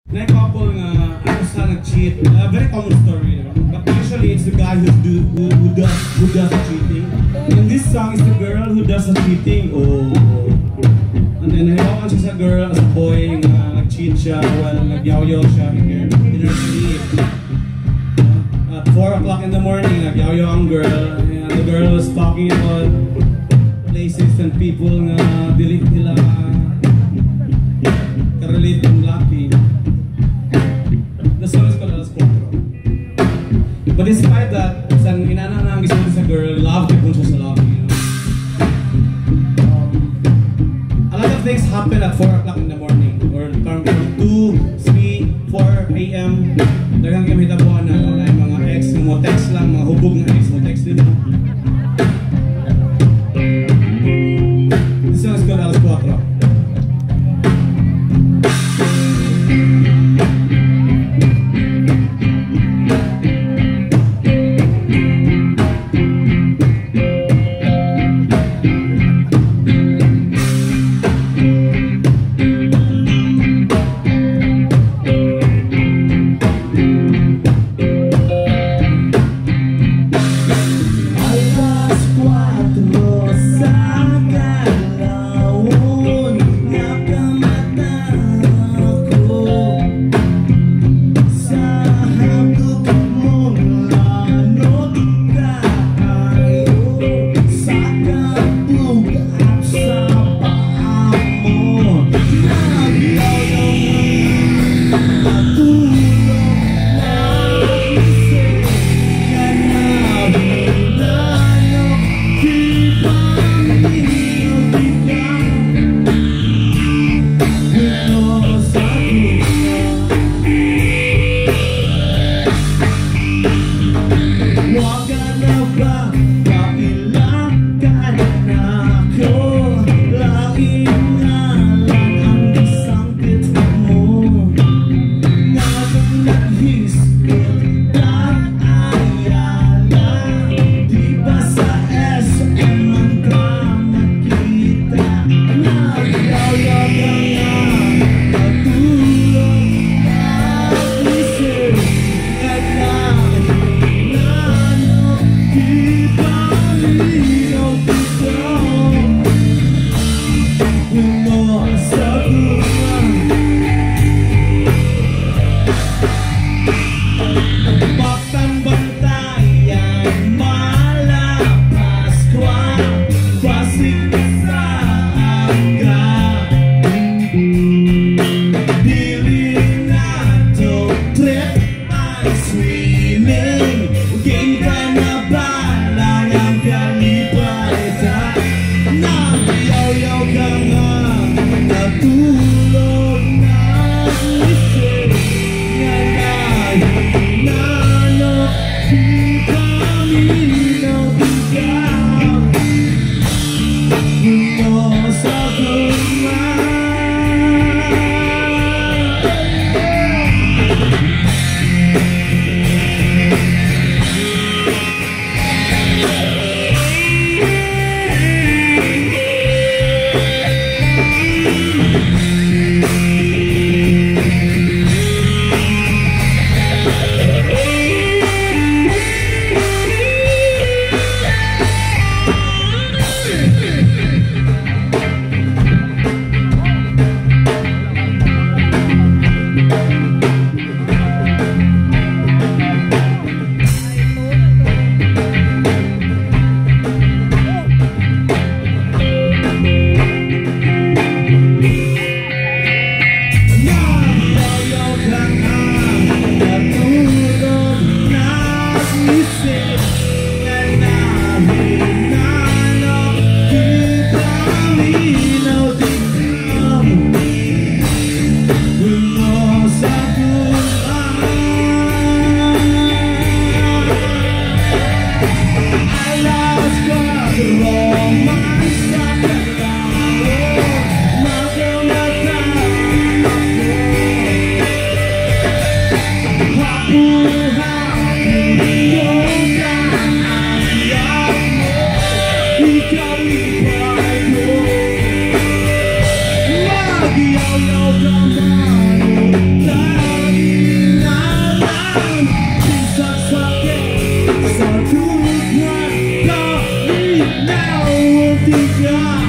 Na couple nga ano sa nag-cheat, a very common story, diba? But usually it's the guy who does the cheating. In this song, it's the girl who does the cheating. Oh. And then nahibaw siya sa girl, sa boy nga nag-cheat siya while nagyaw-yaw siya in her sleep. At 4 o'clock in the morning, nagyaw-yaw ang girl, and the girl was talking about places and people nga dili nila karelate ang laki. The song is called Alas Cuatro. But despite that, bisan inana na ang gisulti sa girl, love gyud siya sa laki. A lot of things happen at 4 o'clock in the morning or from 2, 3, 4 a.m. Daghang kay mahitabuan na mga ex mo text lang, mga hubog nga ex mo text din mo. This song is called Alas Cuatro. Tiga.